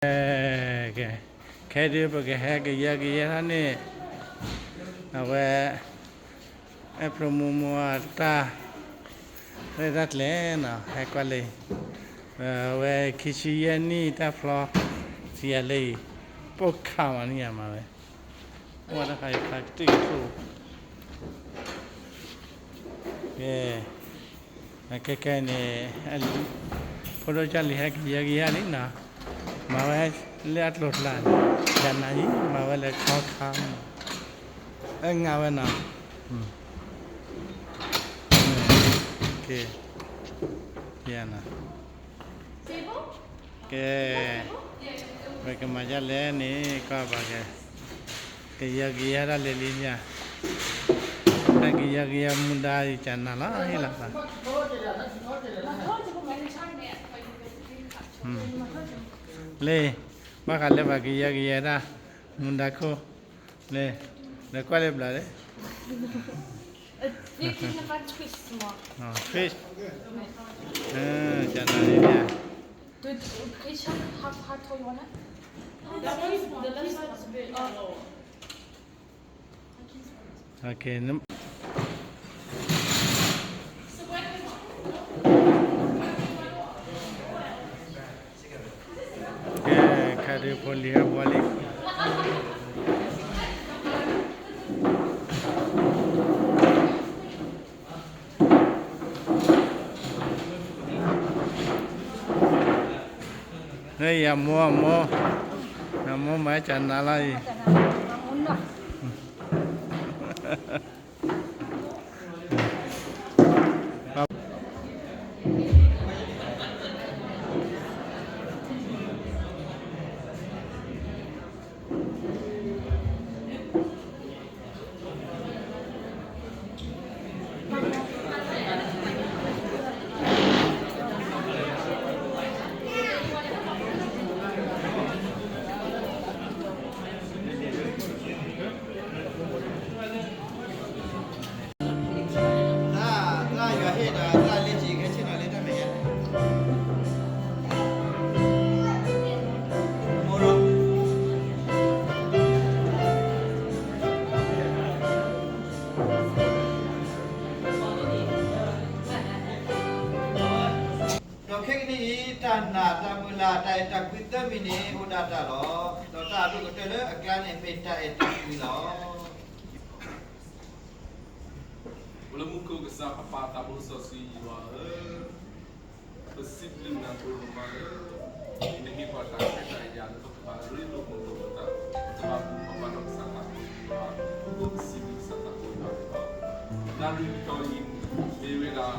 ကဲ, ခဲဒုးပကဟဲကယၢကယဲထီၣ်န့ၣ်, အဝဲ အဲၣ်ဖျိမိၢ်မိၢ်အတၢ် ရဲၣ်တၢ်ကျဲၤနီၤ, ဟဲကွၢ်လၢ အဝဲခံဆံယဲၢ်နံၣ်တၢ်ဖျီ စံးယၤလၢအံၤ ပိၢ်ခးမးန့ၣ်ယၤမၤဝဲ, အိၣ်ဝဲတၢ်ခါအံၤဖးကတံၢ်ကတံၢ် ကဲ, ခဲခဲအံၤန့ၣ် ဖိဒိၣ်ကၢ်လံၤဟဲကယၢကယဲလံနီၤ, မၤဝဲလၢအကျိၤကျါန့ၣ်, ယနၤယံၤ မၤဝဲလၢခီခါမး, အဲၣ်ငါဝဲနီၤ, ကဲ, ယနၤ ကဲ, ပကမၤဒ်လဲၣ်န့ၣ် ကွၢ်ဘၣ်ကဲ, ကယၢကယဲဒၣ်လဲာ်လံဧါ, တၢ်ကယၢကယဲမူဒါယကနၤလီၤ ဟ့ၣ်လီၤသး, လၢ ဘၣ်ဃးလၢပှၤကယၢကယဲဒၣ် မူဒါခိၣ်, လၢ ဒီးကွၢ်လၢဘျီလၢ Twist, ကနၤန့ၣ် ကဲ, ခါဒုးဖိလံၤဟဲဘှီလံ လၢယမိၢ်အမိၢ်, ယမိၢ်မၤကနၤလီၤအံၤ တၢ်ယွၤဟ့ၣ်ဒီးတၢ်လၢက့ၤခဲဆ့ၣ်နီၤလၢတၢ်မဲာ်ညါ ဒီးခဲကနံၣ်အံၤ တၢ်နာ်တၢ်မုၢ်လၢ် တၢ်အဲၣ်တၢ်ကွံသၢမံၤန့ၣ် အိၣ်ဒၣ်တၢ်လီၤ. ဒီးတၢ်အဒိၣ်ကတၢၢ်လၢအကျါန့ၣ် မ့ၢ်တၢ်အဲၣ်တၢ်ကွံလီၤ. အိၣ်လၢမူခိၣ်ကစၢ်ပၢ်ပၢ်သးဘိစီဆှံယွၤဧၢ, ပစံးဘျုးနၤဒိၣ်မးလၢ နဟ့ၣ်ပှၤတၢ်ခွဲးတၢ်ယာ်လၢပကဘၣ်ရ့လိာ်မုာ်လိာ်ပသး, ပကဘၣ်ဘူၣ်ထီၣ်ဘါထီၣ်ကစၢ်သးဘိယွၤ, ပစံးဘျုးကစၢ်သးဘိယွၤန့ၣ်လီၤ. နၣ်ရံၣ်ကတီၢ်အံၤ မ့ၢ်ဝဲဒၣ်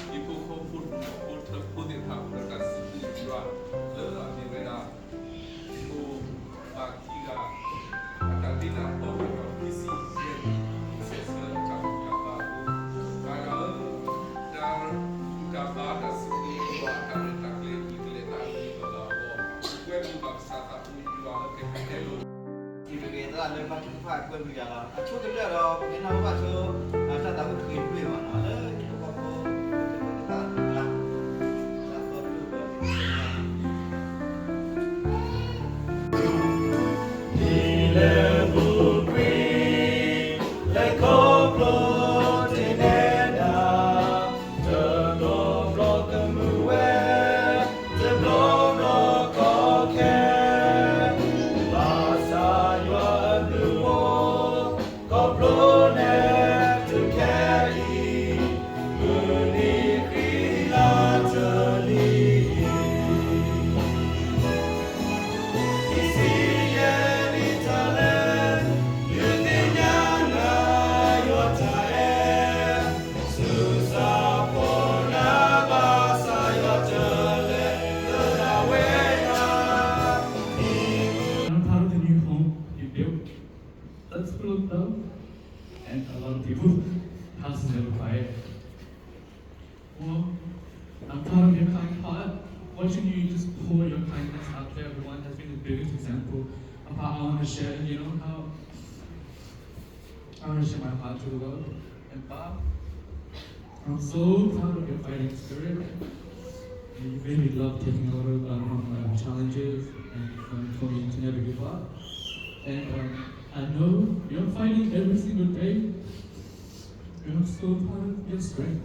ဒီပုၢ်ဝဲၢ် ဟံၣ်ဖိဃီဖိ ဖိထၢဖိသ့ၣ်တဖၣ် အိၣ်ဒီးတၢ်စံးဘျုးယွၤ လၢအမ့ၢ်ဝဲဒၣ် ဖိ ပၢ်ခံဂၤ အတၢ်ဒ့နၢ်ပၢၢ်ဝဲဒီး ခံဆံယဲၢ်နံၣ် ဆဲးဆၢတၢ်ဘူၣ်တၢ်ဘါအဃိ, တၢ်ဂၤဧၢ, တၢ်ဘူၣ်တၢ်ဘါတၢ်စံးဘျုးယွၤ တၢ်ရဲၣ်တၢ်ကျဲၤ မ့ၢ်ကလဲၤတၢ်ဂ့ၤကီၢ်လၢအဂီၢ်, ကွဲမုာ်ဘၣ်ကစၢ်သးဘိယွၤလၢကဟဲလီၤ စံးပကဲသရၣ်လၢဘါထုကဖၣ်ကွဲမုာ်ယၤလီၤ. အဆိကတၢၢ်ဒီး ပကနၢ်ဟူဘၣ်ဆိ တၢ်သးဝံၣ်ဃ့ၢ်မှံဟီၣ်နီၤ လၢဟံၣ်ဖိဃီဖိ တၢ်သးဝံၣ်တၢ် တၢ်သီၣ်ဒိၣ်ဒီး လၢပူၤကွံာ် လၢခီဖျိတ့ၢ်နဲဒၣ် တဘျီဘျီကမုာ်ဝဲ တဘျီဘျီကီခဲ ဘၣ်ဆၣ်ယွၤအဘျုးအိၣ် ခီဖျိနဲတခဲအံၤ မုၢ်နံၤဃံလၤတနံၤအံၤ ခံဆံယဲၢ်နံၣ်တၢ်လဲၤ ဒုးသ့ၣ်ညါနၤယွၤတၢ်အဲၣ် ဆူစၢဖှိၣ်နၤဘၣ်ဆၣ်ယွၤတၢ်လဲၤ လၢနဝဲဒၣ် I'm part of the new home you built. That's full of love and a lot of people. House is never quiet. Well, I'm proud of your kind heart. Watching you just pour your kindness out to everyone has been the biggest example of how I want to share, you know, how I want to share my heart to the world. And Bob, I'm so proud of your fighting spirit. You made me love taking a lot of um, um, challenges and um, for me to never give up. And um, I know you're fighting every single day. And I'm so proud of your strength.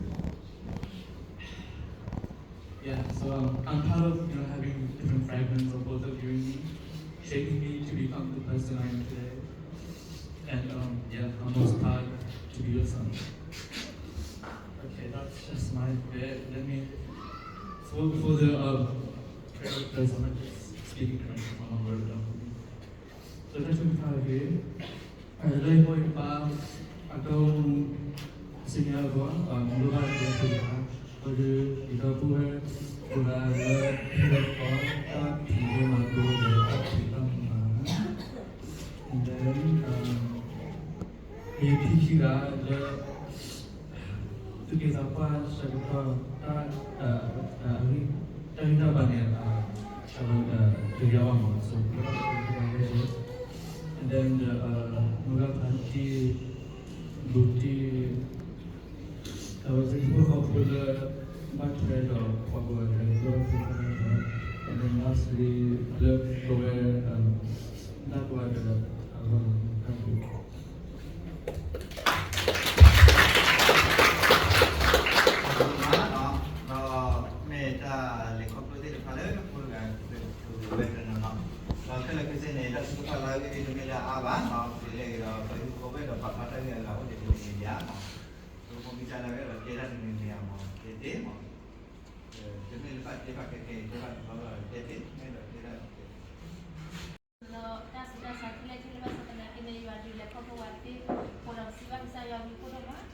Yeah, so um, I'm proud of you know having different fragments of both of you in me, shaping me to become the person I am today. And um, yeah, I'm most proud to be your son. Okay, that's just my bit. Let me for for the uh, prayer request. I'm just speaking Karen for my word. So that's my prayer. လၢယမိၢ်ယပၢ် အတီအမူ စံးညါအဂီၢ် မူဘၣ်ယဲၢ်ဖုဂၤ အဃိဒီး ယဒီပုၢ်ဝဲၢ် ပှၤလၢ ဖဲလၢကီၢ် တၢ်ဖံးလၢမၤကိၢ်ဒီး တၢ်ဖံးတၢ်မၤ and then ယဖံခံဂၤလၢ သူၣ်က့သးပှၢ် ဆၢကတီၢ် တၢ် တၢ်ဂံၢ်တၢ်ဘါန့ၣ် တဂ့ၤဘၣ်မး so ပကဘၣ် and then မုၢ်ဂၢ်ဖါတံၢ် ဘူးတံၢ် အဝဲသ့ၣ်ဟံၣ်ဖိဃီဖိလၢ ဘၣ်ထွဲဒီးပှၤကိးဂၤဒဲး လၢပှၤကိးဂၤဒဲး and then lastly လၢပဝဲ လၢပှၤကိးဂၤဒဲး အဂီၢ်န့ၣ် တၢ်ဘျုး ဒီးမ့ၢ်တၢ်လဲၤခီဖျိသ့ၣ်တဖၣ်လၢပဝဲဂၤ ကဝဲတနီၤနီၤ, ဒီးခဲလၢာ်ခဲဆ့န့ၣ် တၢ်ထုကဖၣ်လၢအဂ့ၢ်ဒ်တမ့ၢ်လၢအအါဘၣ်, ပလဲၤကဒီးပှၤဟံၣ်ဖိဃီဖိဒီးပာ်ဖျါတၢ်ဂ့ၢ်အဂၤအိၣ်တ့ၢ်တမံၤမံၤဧါ, ပမ့ၢ်ကလဲၤဝဲဒီးတဲတၢ်တမံၤမံၤဧါမး, တဲတ့ၢ်မး, တမ့ၢ်လၢဘၣ်တဲဘၣ်ခဲကဲအံၤ တဲဘၣ်တဘျီဘျီဒီးတဲတ့ၢ်, မ့ၢ်ဒီးတဲတၢ် ဒီးတၢ်ဆူးတၢ်ဆါခဲလၢာ်ခဲဆ့ဘၣ်ဆၣ်သနာ်က့န့ၣ် ယွၤဒုးလဲၤခီဖျိဝဲသ့ၣ်, ဃိဒီးပစံးဘၣ်ကစၢ်ယွၤအဘျုးအဖှိၣ်ဒိၣ်မး,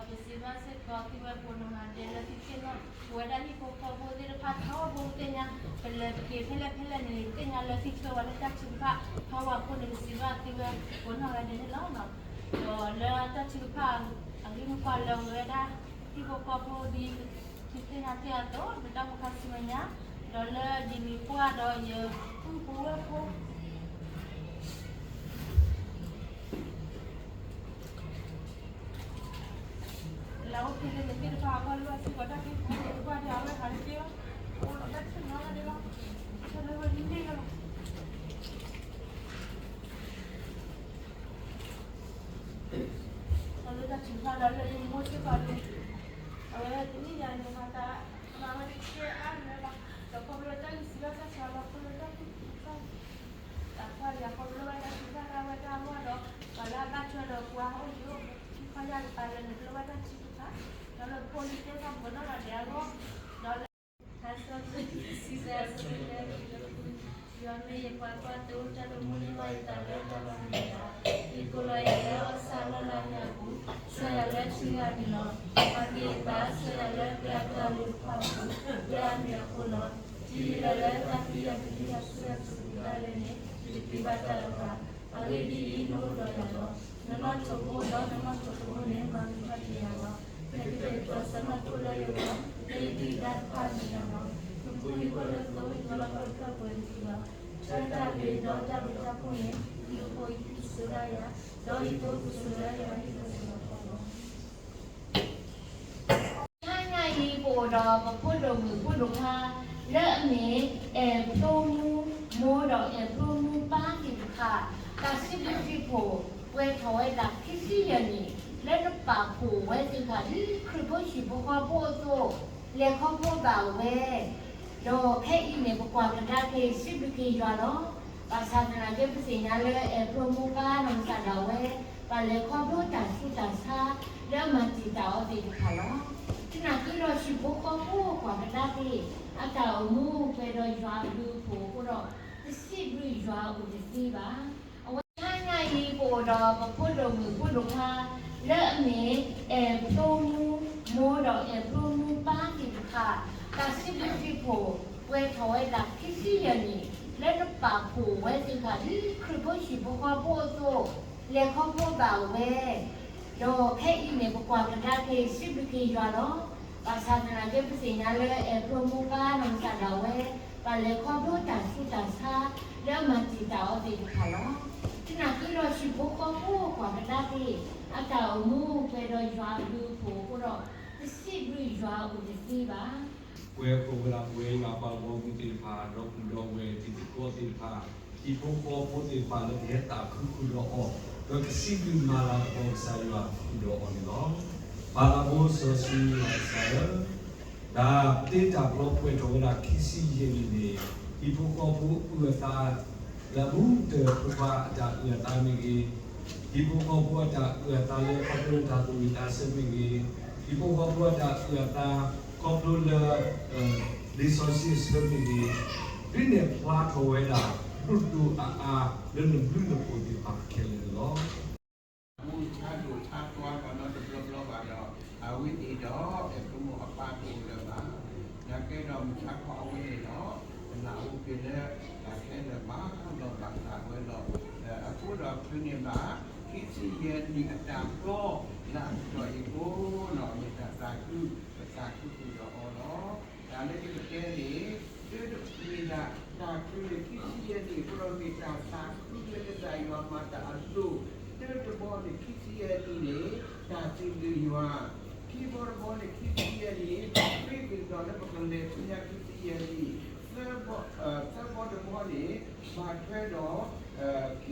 ဒီးပစံးဘၣ်စ့ၢ်ကီးသုဝဲကိးနီၢ်ဂၤဒဲးလၢသုသ့ၣ်နီၣ်, ပဝဲဒၣ်ဟံၣ်ဖိဃီဖိသ့ၣ်တဖၣ်ထီဘိသ့ၣ်ညါ, ပလဲၤပက့ၤဖဲလဲၣ်ဖဲလဲၣ်န့ၣ် သ့ၣ်ညါလၢသုဆှၢဝဲလၢတၢ်ထုကဖၣ်, ထီဘိအဃိန့ၣ် ပစံးဘၣ်သုဝဲကိးနီၢ်ဂၤဒဲးန့ၣ်လီၤ. ဒီးလၢတၢ်ထုကဖၣ်အဂ့ၢ်မ့ၢ်ကွၢ်လၢဝဲဒၣ် ဟံၣ်ဖိဃီဖိဒ် သုသ့ၣ်ညါတ့ၢ်အသိး ပတၢ်ဖိခါဆူမဲာ်ညါ, ဒီးလၢယမံၤပှၢ်ဒီးယပုၢ်ဖိဝဲၢ်ဖိ လၢအိၣ်ဖဲလဲၣ်န့ၣ်သ့ၣ်တဖၣ်အဂီၢ်လၢဘၣ်စ့ၢ်ကီးတၢ်က့ၢ်ဖိန့ၣ် ပကွၢ်ဒၣ်အဝဲဟးတက့ၢ်လီၤ, အိၣ်ဒီးတၢ်ဆူးနီၢ်ဂၤဒဲးလီၤ, ဆၢထၢၣ်ဝဲဒ်န့ၣ်လီၤ. အလၢတၢ်ထုကဖၣ်ဒီးလၢယမိၢ်စ့ၢ်ကီးန့ၣ်, အဝဲတနံၣ်ညါန့ၣ် မၤသး မၤဝဲတကဲအါမးဘၣ်, ဒီးခီဖျိလၢတၢ်ဂံၢ်စံးဘၣ်တၢ်ဆါလီၤ ခီဖျိလၢတၢ်ဂံၢ်စံးဘၣ် တၢ်ခွါယၤခီဖျိလၢဘၣ်တၢ်ထုကဖၣ်လၢအဝဲတၢ်အဂီၢ်ဒီး ပှၤလၢအဘၣ်ထွဲဒီးပှၤအိၣ်ယိာ် ဟံၣ်ခီယၢ်ကပၤလၢနကလိၣ်ဘၣ်တၢ်ထုကဖၣ်, ဒီးလၢဖိလံၤသ့ၣ်တဖၣ်ကိးနီၢ်ဂၤဒဲးအဂီၢ်, ဒီးလၢ စံးစၢ်ဆိၣ်ဂ့ၤလၢ ယွၤမ့ၢ်ယပှၤကွၢ်သိ တၢ်တမူန့ၢ်ဘၣ်ယသးလၢတၢ်လီၤမံၤလီၤ. ယကိးလီၤယၤလၢအီၣ်ဆၣ်လီၢ်လၢညါပူၤ, ဆှၢယၤလၢထံဂၤန့ၣ်လီၤ. ပှၤက့ၤယသး ဆှၢယၤလၢပျၢၤတၢ်လုၢ်တဖၣ်ပူၤ, လၢအမံၤအဃိလီၤ. တုၤယလဲၤလၢတၢ်သံအကဒံအဆူၣ်အစူၤဒၣ်လဲာ်န့ၣ် ယတပျံၤဘၣ်တၢ်တဖၣ်. အဂ့ၢ်ဒ်အံၤ, နအိၣ်ဒီးယၤလီၤ. နနီၣ်ထိးဘိဒီးနနီၣ်ထိးတဘိန့ၣ် မၤဂ့ၤထီၣ်က့ၤယၤလီၤ. နကတဲာ်ကတီၤဆၢမၤထူလၢယဂီၢ်, လၢယဒုၣ်ဒါတဖၣ်အမဲာ်ညါလီၤ. နဖိဟံၣ်ဖိလၢသိအံၤ လီၤလီၤပှီၢ်ပှီၢ်တက့ၢ်လီၤ. ဆၢတၢ်ဘျုးဒီးတၢ်ဘျုးတၢ်ဖှိၣ်န့ၣ် နဖိအံၤကစိၤဒၣ်ယၤ, ဒီးယဖိကစိၤဒၣ်ယၤဟံၣ်ဖိစ့ၢ်ကီးလီၤ. တဟါညါအံၤ ပအိၣ်ဒီးပဖိဒိၣ်မုၣ်ဖိဒိၣ်ခွါ လၢအမ့ၢ် အဲၣ်ဖျိမူမိၢ် ဒီးအဲၣ်ဖျိမူပါသ့ၣ်တဖၣ်, တၢ်စံးဘျုးစံးဖှိၣ် ပှဲၤထီၣ်ဝဲဒၣ်ခံဆံယဲၢ်နံၣ် လၢနပာ်ဖှိၣ်ဝဲသ့ၣ်တဖၣ် ဒ်ခရံာ်ဖိဟံၣ်ဖိဃီဖိအသိး လဲၤခီဖျိဘၣ်ဝဲ ဒီးခဲအံၤန့ၣ် ပကွၢ်ကဒါက့ၤ စံးဘျုးက့ၤယွၤလီၤ. ဘၣ်ဆၣ်သနာ်က့ ပသ့ၣ်ညါလၢ အဲၣ်ဖျိမူပါ နီၢ်ကစၢ်ဒၣ်ဝဲ ပှၤလဲၤခီဖျိတၢ်ဆူးတၢ်ဆါ လၢအမၤတံာ်တာ်အီၤသ့ၣ်တဖၣ်လီၤ. သနာ်က့ဒီး ဟံၣ်ဖိဃီဖိကွၢ်ကဒါက့ၤ အတၢ်အိၣ်မူပှဲၤဒီးယွၤအဘျုးအဖှိၣ်အဃိဒီး တစံးဘျုးယွၤအိၣ်တသ့ဘၣ်. အဝဲတဟါညါအံၤ ပအိၣ်ဒီးပဖိဒိၣ်မုၣ်ဖိဒိၣ်ခွါ လၢအမ့ၢ် အဲၣ်ဖျိမူမိၢ် ဒီးအဲၣ်ဖျိမူပါသ့ၣ်တဖၣ်, တၢ်စံးဘျုးစံးဖှိၣ် ပှဲၤထီၣ်ဝဲဒၣ်ခံဆံယဲၢ်နံၣ် လၢနပာ်ဖှိၣ်ဝဲသ့ၣ်တဖၣ် ဒ်ခရံာ်ဖိဟံၣ်ဖိဃီဖိအသိး လဲၤခီဖျိဘၣ်ဝဲ ဒီးခဲအံၤန့ၣ် ပကွၢ်ကဒါက့ၤ စံးဘျုးက့ၤယွၤလီၤ. ဘၣ်ဆၣ်သနာ်က့ ပသ့ၣ်ညါလၢ အဲၣ်ဖျိမူပါ နီၢ်ကစၢ်ဒၣ်ဝဲ ပှၤလဲၤခီဖျိတၢ်ဆူးတၢ်ဆါ လၢအမၤတံာ်တာ်အီၤသ့ၣ်တဖၣ်လီၤ. သနာ်က့ဒီး ဟံၣ်ဖိဃီဖိကွၢ်ကဒါက့ၤ အတၢ်အိၣ်မူပှဲၤဒီးယွၤအဘျုးအဖှိၣ်အဃိဒီး တစံးဘျုးယွၤအိၣ်တသ့ဘၣ်. ပှၤကိးဝဲဒၣ်ပဝဲယွၤအပှၤဂီၢ်မုၢ်သ့ၣ်တဖၣ်, ဒီပုၢ်ဒီဝဲၢ်တံၤသကိးသ့ၣ်တဖၣ်, ဟံၣ်ဖိဃီဖိသ့ၣ်တဖၣ်လၢကဟဲသးခုဃုာ်ဒီးအီၤ, ဒီးကစံးဘျုးမၤလၤကပီၤကစၢ်ယွၤဃုာ်ဒီးအီၤန့ၣ်လီၤ. ပၢ်သးဘိစီဆှံယွၤကစၢ်ဧၢ, တၢ်သ့တၢ်ဘျီပှဲၤထီၣ်ဝဲဒၣ်ခံဆံယဲၢ်နံၣ်န့ၣ်, ဟံၣ်ဖိဃီဖိအုၣ်အသး လၢအဘူးကတၢၢ်ဖိခွါအတၢ်အုၣ်အသးမ့ၢ်ဂ့ၤ, ဟံၣ်ဖိဃီဖိအတၢ်အုၣ်အသးလၢခီဖျိလၢတၢ်သူၣ်ဝံၣ်သးဆၢမ့ၢ်ဂ့ၤ, ဟံၣ်ဖိဃီဖိအတၢ်အုၣ်အသးခီဖျိလၢ လံာ်စီဆှံအဆၢမ့ၢ်ဂ့ၤ, ဒ်န့ၣ်ဖျါထီၣ်ဝဲဒၣ် ဒိၣ်ဒိၣ်အါအါလၢနဘျုးနဖှိၣ်သ့ၣ်တဖၣ်ခဲလၢာ်န့ၣ်လီၤ. မူဆါဒိၣ်ဆါတွါဘၣ်နီတဘျီဘျီဘၣ်ဒီး အဝဲသ့ၣ်ဒီး အဲၣ်ဖိမုၣ်အပၢ်တအိၣ်လၢၤဘၣ်. နာ်က့ဒီးမုၢ်ဆါခီအဝဲန့ၣ်ဒီး တနၢ်ဟူက့ၤလၢတၢ်ခဲလၢာ်မၤလိဘၣ်သးဝဲလီၤ. အဃိဒီးဖဲန့ၣ်ဘၣ် ခံဆံယဲၢ်နံၣ်အတၢ်ဘျီ လၢအကတီၢ်အံၤအဃိနီၤ မ့ၢ်တၢ်သးခု ပသးခုဃုာ်ဒီးအီၤလီၤ. တၢ်လၢယကတဲန့ၣ် တမ့ၢ်ဒၣ်တၢ်ချုးန့ၣ် ခံဆံယဲၢ်နံၣ်အဃိဒီး မ့ၢ်တၢ်သးခုလၢကစၢ်ယွၤမၤတၢ်အဒိၣ်, တၢတဘီန့ၣ် ခံဆံယဲၢ်နံၣ်န့ၣ် တၢ်စံးဘျုးယွၤ, ခံဘီတဘီန့ၣ် ခံဆံယဲၢ်နံၣ် ဃ့က့ၤဒီးလၢပကလဲၤဆူညါ ခံဆံယဲၢ်နံၣ်, သၢဘီ, သၢဘီတဘီန့ၣ် ဘၣ်ထွဲဒီး ခံဆံ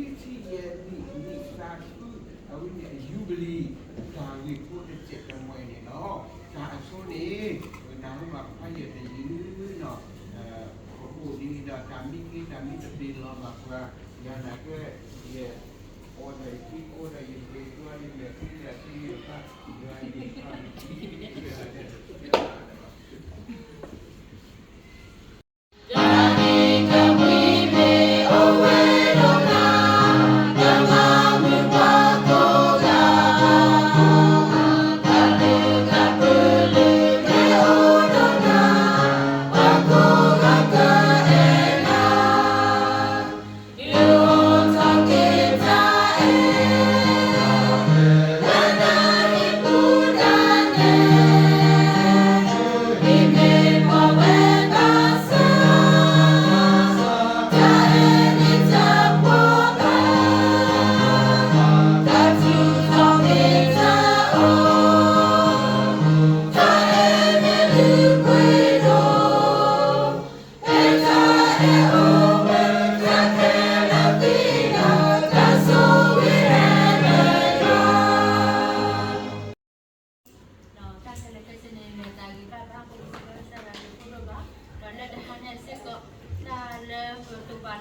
ယဲၢ်နံၣ် နံၣ်သးခု အဝဲန့ၣ်အယူဘလံၤ တၢ်ဂ့ၢ်ဖိတစဲးတမှဲၤန့ၣ်လီၤ. တၢ်အဆိန့ၣ် ပနၢ်ဟူဘၣ်ဖးယံာ်တယံာ်နီၤ, ပအိၣ်ဒ်ဒီးတၢ်မံခ့ တၢ်မံတပျ့ၤလီၤဘၣ်ပှၤ, ယၤနာ်က့ ယ order ယခံ order ယပျ့ၤ ကွၢ်လံလဲၤခံလဲၤခံ ယဖး ယွၤယဖး ယခံ ဒီးတၢ်ခဲလၢာ်ခဲဆ့န့ၣ် မ့ၢ်တၢ်ဂ့ၤဘၣ်ဘၣ်အဃိ ပစံးဘျုးကစၢ်ယွၤအဘျုးအဖှိၣ်ဒိၣ်ဘၣ်, ဒီးလၢတဟါညါအံၤစ့ၢ်ကီး တၢ်လၢပကပာ်လီၤမုၢ်လၢ်န့ၣ် တၢ်ခဲလၢာ်ခဲဆ့လဲၤသးဘၣ်ဂ့ၢ်ဘၣ်ဝီအဃိ ပစံးဘျုးကစၢ်ယွၤအဘျုးအဖှိၣ်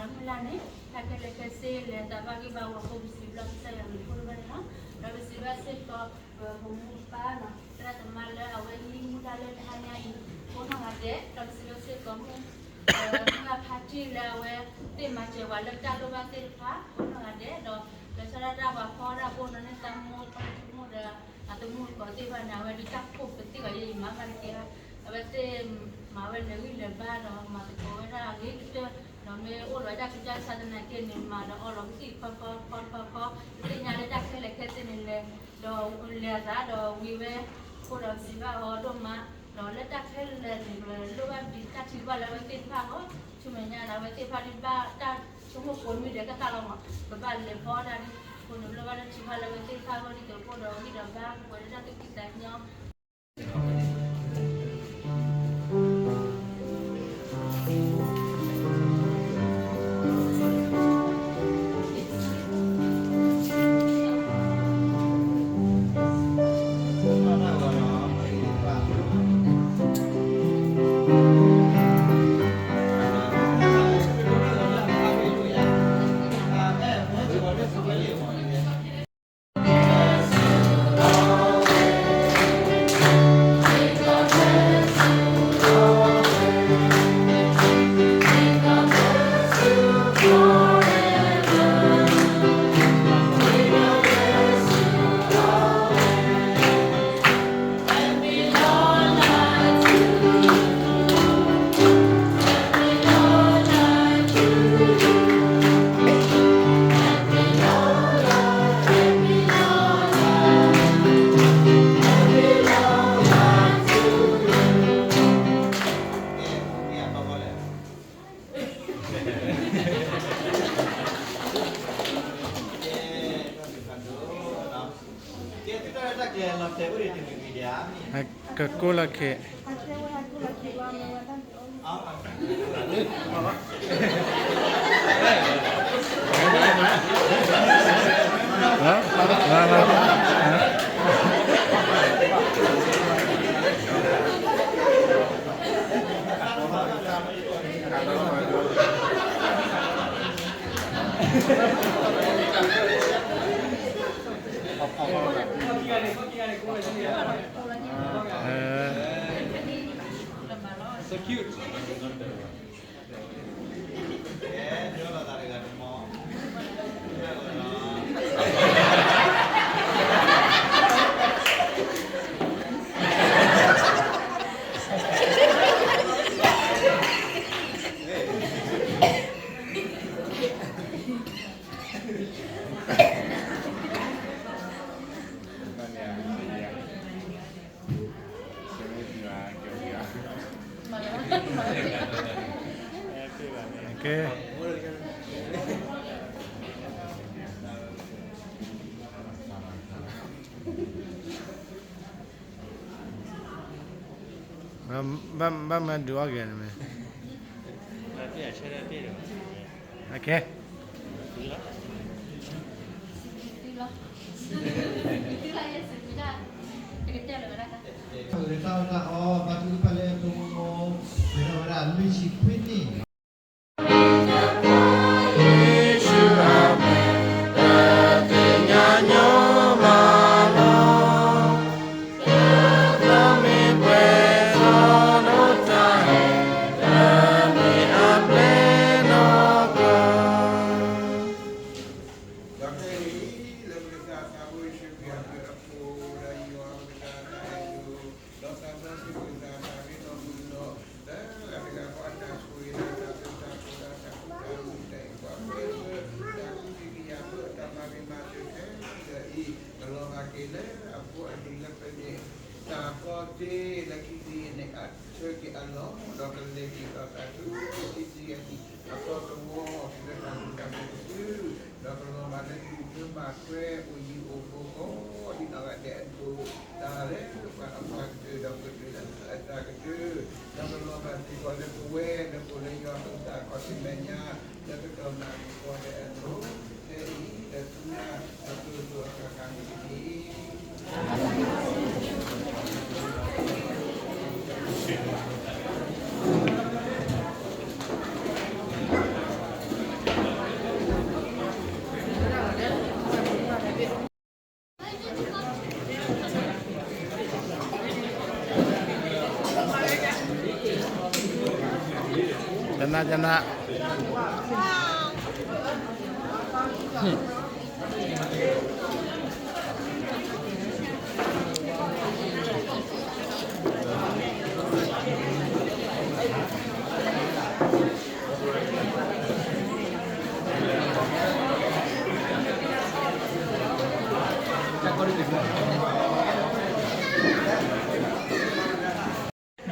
ဒိၣ်ဘၣ်န့ၣ်လီၤ. ဒီးပစံးဘျုးစ့ၢ်ကီး ပမိၢ်ပၢ်နီၤ သရၣ်သမါလၢအဝဲဟံးမူဒါလၢတဟါညါအံၤ ကိးနီၢ်ဂၤဒဲး, ဒီးပစံးဘျုးစ့ၢ်ကီးမုၢ် မုၢ်ဂၤဖါတံၢ်လၢအဝဲသ့ၣ်မၤစၢၤပှၤလၢပတၢ်လိၣ်ဘၣ်သ့ၣ်တဖၣ် ကိးနီၢ်ဂၤဒဲး, ဒီးကဆၢဒၣ်တၢ်ပှၤဖီတၢ်ဘိၣ်နီၤန့ၣ် သးမိၢ်သးမိၢ်ဒီး အသမူသကိးသ့ၣ်တဖၣ်န့ၣ် အဝဲဒုးတၢ်ခိၣ်ပသ့ၣ်ဂီၤယဲအံၤမၤဘၣ်တကဲဘၣ်, အဝဲသ့ၣ်မၤဝဲလဲၤဂံၢ်လဲၤဘါဒီးမၤသကိးဝဲဒၣ်အဂ့ၤကတၢၢ်, ဒီးမ့ၢ်အိၣ်လီၤတၢ်ကစၢ်ဆါသနာ်က့န့ၣ် မၤဒီးအီလီၤကသံၣ်ဖီဖီဖီဖီဖီ, ပသ့ၣ်ညါလၢတၢ်ခဲလၢာ်ခဲဆ့န့ၣ်လဲၤ ဒီးလဲၤအသးဒီးဝံၤဝဲ အဃိဒီးစံးဘၣ်အီၤဒိၣ်မး, ဒီးလၢတၢ်ခဲလၢာ်န့ၣ် လိၣ်ဘၣ်ဒံးတၢ်ထုကဖၣ်လၢအဝဲသ့ၣ်တဖၣ်အဂီၢ်, ဆူမဲာ်ညါန့ၣ် အဝဲသ့ၣ်တဖၣ်ဒုးဘၣ်တၢ်ဆိကမိၣ်ကိးမံၤဒဲးကသၣ်လီၤမး, ကဘၣ်လဲၤဖီတၢ်ဒ်အဃိန့ၣ် လိၣ်ဘၣ်လၢထုကဖၣ်လၢအဝဲသ့ၣ်တဖၣ်အဂီၢ်ဒ်သိးအဃိဒီးဂံၢ်ဒီးဘါ ပှဲၤလၢတၢ်သူၣ်ဖှံသးညီ ကကိၢ်လီၤခဲ, အတဲဝဲဟးကိၢ်လီၤခဲဘၣ်မ့ၢ်ဝဲ So cute.ဘၣ်မၤဒုးအီၣ်က့ၤန့ၣ်မ့ၢ်, ကဲ, လၢတၢ်အီၣ်တၢ်အီ ဘါထုကဖၣ်လၢဖိမိၢ်မိၢ်, ဝဲဒၣ်ဝဲဒၣ်လွံၢ်ဆံခွံနံၣ် ဒီးခဲအံၤ လၢပကစၢ်သးဘိယ့ၣ်ၡူးခရံာ်အဘျုးအဖှိၣ် ဒီးယွၤပကစၢ်တၢ်အဲၣ်ဒိၣ် ဒီးသးစီဆှံပကစၢ်တၢ်ရ့လိာ်မုာ်လိာ် လၢအကဂၤဃီအတၢ်ဆိၣ်ဂ့ၤဒီးတၢ်သူၣ်တၢ်ဖှီၣ်ဒီးတၢ်ကူၣ်တၢ်မူတၢ်အဲၣ်ပှၤကွဲးလၢ တၢ်ကူၣ်သ့ကယၤဘၢ တၢ်မၤဂ့ၤမၤစၢၤခဲလၢာ်အံၤ ကလီၤဘၣ်က့ၤလၢအဖိအလံၤလၢပမ့ၢ် တၢ်ကီသ့လၢခံဆံယဲၢ်နံၣ်အဆၢက့ၤအလီၢ် ဒီးကလဲၤက့ၤဒီးတၢ်ဆူခံဆံယဲၢ်နံၣ် အသီတဝီ တုၤလၢတၢ်မုာ်တၢ်ခုၣ်တစု ဒီးကလီၤဘၣ်လၢဒုၣ်ဒွဲၣ်မၤထွဲအိၣ်ယံၤအိၣ်ဘူးကိးဒံနီၢ်ဂၤဒဲးအလိၤ တၢ်လၢပှၤအပှၤကတၢၢ်ဒီးကတၢၢ်လၢအတၢ်ကတၢၢ် ဒီးကလီၤဘၣ်စ့ၢ်ကီးလၢပဝဲဒီးပအိၣ်လၢယွၤပကစၢ်အခီၣ်ထံးမဲာ်ညါ လၢကတီၢ်နၣ်ရံၣ်ကီၢ်ဒဲးအလိၤ ခဲအံၤဒီးဆူညါ အစိၤစိၤအဃၣ်ဃၣ်န့ၣ်တက့ၢ်. ကနၣ်ကနၣ်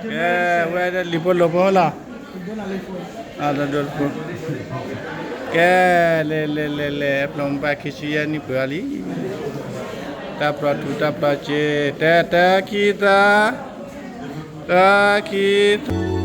ကဲ, ဝဲဒၣ်လံာ်ဖိလိာ်ဖိလီၤ. ကဲ, လဲၤလဲၤလဲၤလဲၤ ဖျိးမူဘၣ်ခံဆံယဲၢ်နံၣ်ပှဲၤအီၤလံ. တၢ်ဖျီထူတၢ်ဖျီစ့, တၢ်တၢ်ခံသၢ, တၢ်ခံသၢ.